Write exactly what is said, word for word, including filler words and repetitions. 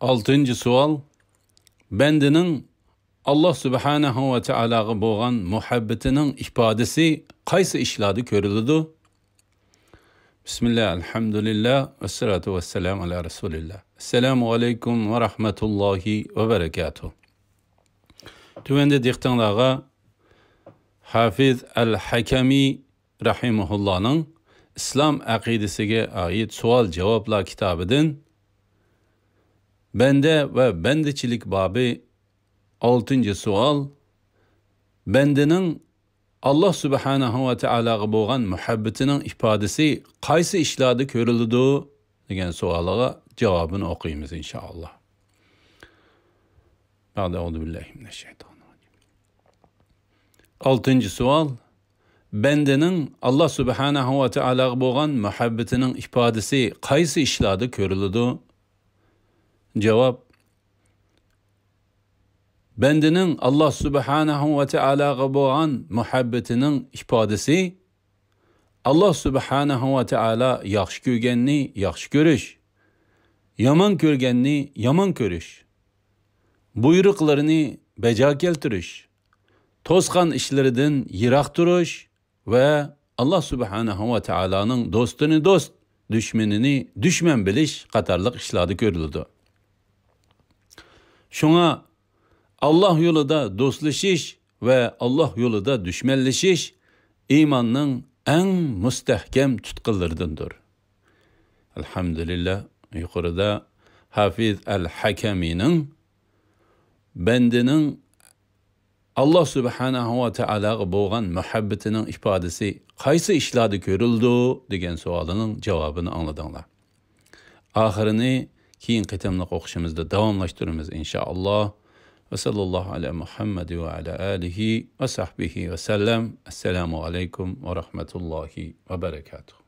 ئالتىنچى سوئال. بەندىنىڭ ئاللاھ سۇبھانەھۇ ۋە تائالاغا بولغان مۇھەببىتىنىڭ ئىپادىسى قايسى ئىشلاردا كۆرۈلىدۇ؟ بىسمىللاھ، ئەلھەمدۇلىللاھ، ۋەسسالاتۇ ۋەسسالامۇ ئەلا رەسۇلىللاھ. ئەسسالامۇ ئەلەيكۇم ۋە رەھمەتۇللاھى ۋە بەرەكاتۇھ. تۆۋەندە دىققىتىڭلارغا ھافىز ئەل ھەكەمى رەھىمەھۇللاھنىڭ ئىسلام ئەقىدىسىگە ئائىت سوئال-جاۋابلار كىتابىدىن بەندە ۋە بەندىچىلىك بابى، ئالتىنچى سوئال، بەندىنىڭ ئاللاھ سۇبھانەھۇ ۋە تائالاغا بولغان مۇھەببىتىنىڭ ئىپادىسى قايسى ئىشلاردا كۆرۈلىدۇ؟ دېگەن سوئالىغا جاۋابىنى ئوقۇيمىز، ئىنشائاللاھ. بەئدە، ئەئۇزۇ بىللاھى مىنەششەيتانىررەجىم. ئالتىنچى سوئال. بەندىنىڭ ئاللاھ سۇبھانەھۇ ۋە تائالاغا بولغان مۇھەببىتىنىڭ ئىپادىسى قايسى ئىشلاردا كۆرۈلىدۇ؟ جاۋاب. بەندىنىڭ ئاللاھ سۇبھانەھۇ ۋە تائالاغا بولغان مۇھەببىتىنىڭ ئىپادىسى، ئاللاھ سۇبھانەھۇ ۋە تائالا ياخشى كۆرگەننى ياخشى كۆرۈش، يامان كۆرگەننى يامان كۆرۈش، بۇيرۇقلىرىنى بەجا كەلتۈرۈش، توسقان ئىشلىرىدىن يىراق تۇرۇش ۋە ئاللاھ سۇبھانەھۇ ۋە تائالانىڭ دوستىنى دوست، دۈشمىنىنى دۈشمەن بىلىش قاتارلىق ئىشلاردا كۆرۈلىدۇ. شۇڭا ئاللاھ يولىدا دوستلىشىش ۋە ئاللاھ يولىدا دۈشمەنلىشىش ئىماننىڭ ئەڭ مۇستەھكەم تۇتقىلىرىدىندۇر. ئەلھەمدۇلىللاھ، يۇقىرىدا ھافىز ئەل ھەكەمىنىڭ بەندىنىڭ ئاللاھ سۇبھانەھۇ ۋە تائالاغا بولغان مۇھەببىتىنىڭ ئىپادىسى قايسى ئىشلاردا كۆرۈلىدۇ؟ دېگەن سوئالىنىڭ جاۋابىنى ئاڭلىدىڭلار. ئاخىرىنى كېيىن قېتىملىق ئوقۇشىمىزدا داۋاملاشتۇرىمىز، ئىنشائاللاھ. ۋە ساللاللاھۇ ئەلا مۇھەممەد ۋە ئەلا ئالىھى ۋە سەھبىھى ۋە سەللەم. ئەسسالامۇ ئەلەيكۇم ۋە رەھمەتۇللاھى ۋە بەرەكاتۇھ.